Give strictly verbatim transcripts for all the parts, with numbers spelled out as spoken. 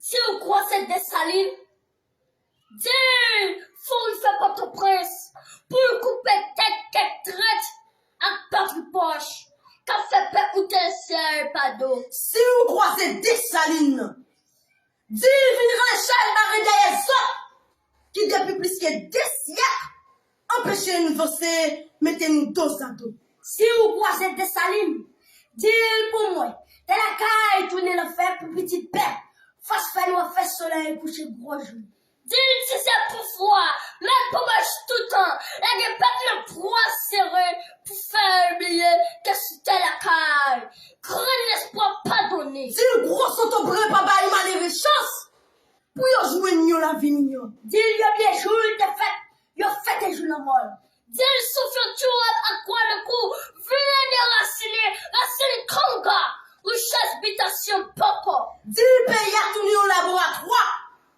Si w kwaze Desalin, di l fò l fè Pòtoprens pou l koupe tèt kèk trèt ak patripoch k ap fè pèp ou tè syèl pa do. Si w kwaze Desalin, di l vin rale chay bare dèyè zòt ki depi plis ke de syèk anpeche n vanse, mete nou dozado. Si w kwaze Desalin, di l pou mwen, Tè Lakay tounen lanfè pou pitit pèp, fòs fè nou ap fè solèy kouche gwo jou. Di l tizè pouvwa, mèt pou mèch toutan, lage pèp nan pwa sere pou fè l bliye ke sou Tè Lakay, grenn lespwa padone. Di l gwo zotobre pa bay malere chans pou yo jwenn yon lavi miyò. Di l yo bliye jou l te fèt, yo fete jou lanmò l. Di l souf yon tyoub ak Gwadloukou vle derasine rasin kanga, richès bitasyon poko. Di l peyi a tounen yon laboratwa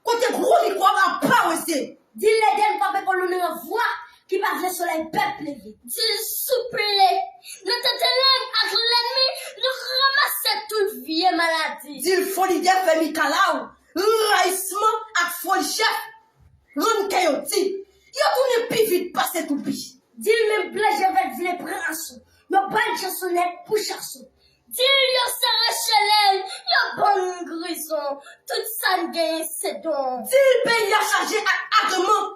kote gwo mikwòb ap parese. Di l Eden pa pe kolonnen yon vwa ki pa vle solèy pèp leve. Di l souple, nan tete lang ak lènmi, nou ranmase tout vye maladi. Di l fo lidè fè mikalaw, rayisman ak foli chèf rann kè yo di, yo tounen pi vit pase toupi. Di l menm blan je vèt vle pran aso, yo ban l chansonèt pou chaso. Di l yo sere chelèn, yo ban l grizon, tout sa n genyen se don. Di l peyi a chaje ak agreman,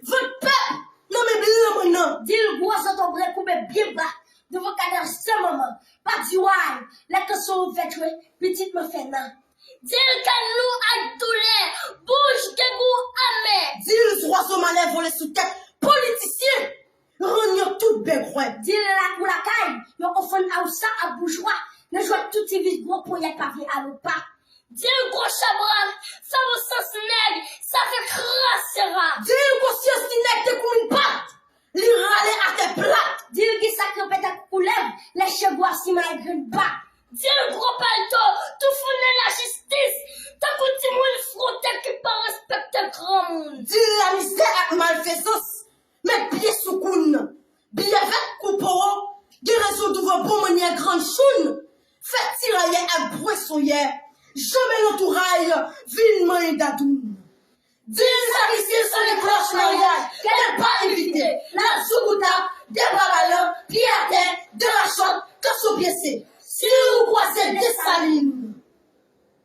vant pèp nan men blan mannan. Di l gwo zotobre koube byen ba douvan kadav san manman. Pa di way, lè kanson ouvè jwe, pitit mwen fè nan. Di l kè lou ak doulè, bouch gen gou amè. Di l zwazo malè vole sou tèt politisyen, rann yo tout bègwè. Di l lakou lakay, yo konfonn awousa ak boujwa, nan jwèt tout ti vis gwo ponyèt pa vle alo pa. Di l gwo chabrak, fè bon sans nèg, sa fè krase rat. Di l konsyans ti nèg te koumin pat, li rale atè plat. Di l gen sa k ranpe tankou koulèv, lè chegou ap simaye grenn bat. Di l gwo palto, toufounen lajistis, tankou timoun fwote ki pa respekte granmoun. Di l lamizè ak malfezans, met pye sou koun. Biyè vèt kou powo, gen rezon douvan bon mannyè grann choun. Fè tirayè ak bwesonyè, janbe lantouray vin manyen dadoun. Di l sa ki si l sonnen klòch maryaj, kè l pa envite. L ap zougouta, de bra balan, pye atè, de rachòt, kanson pyese. Si w kwaze Desalin,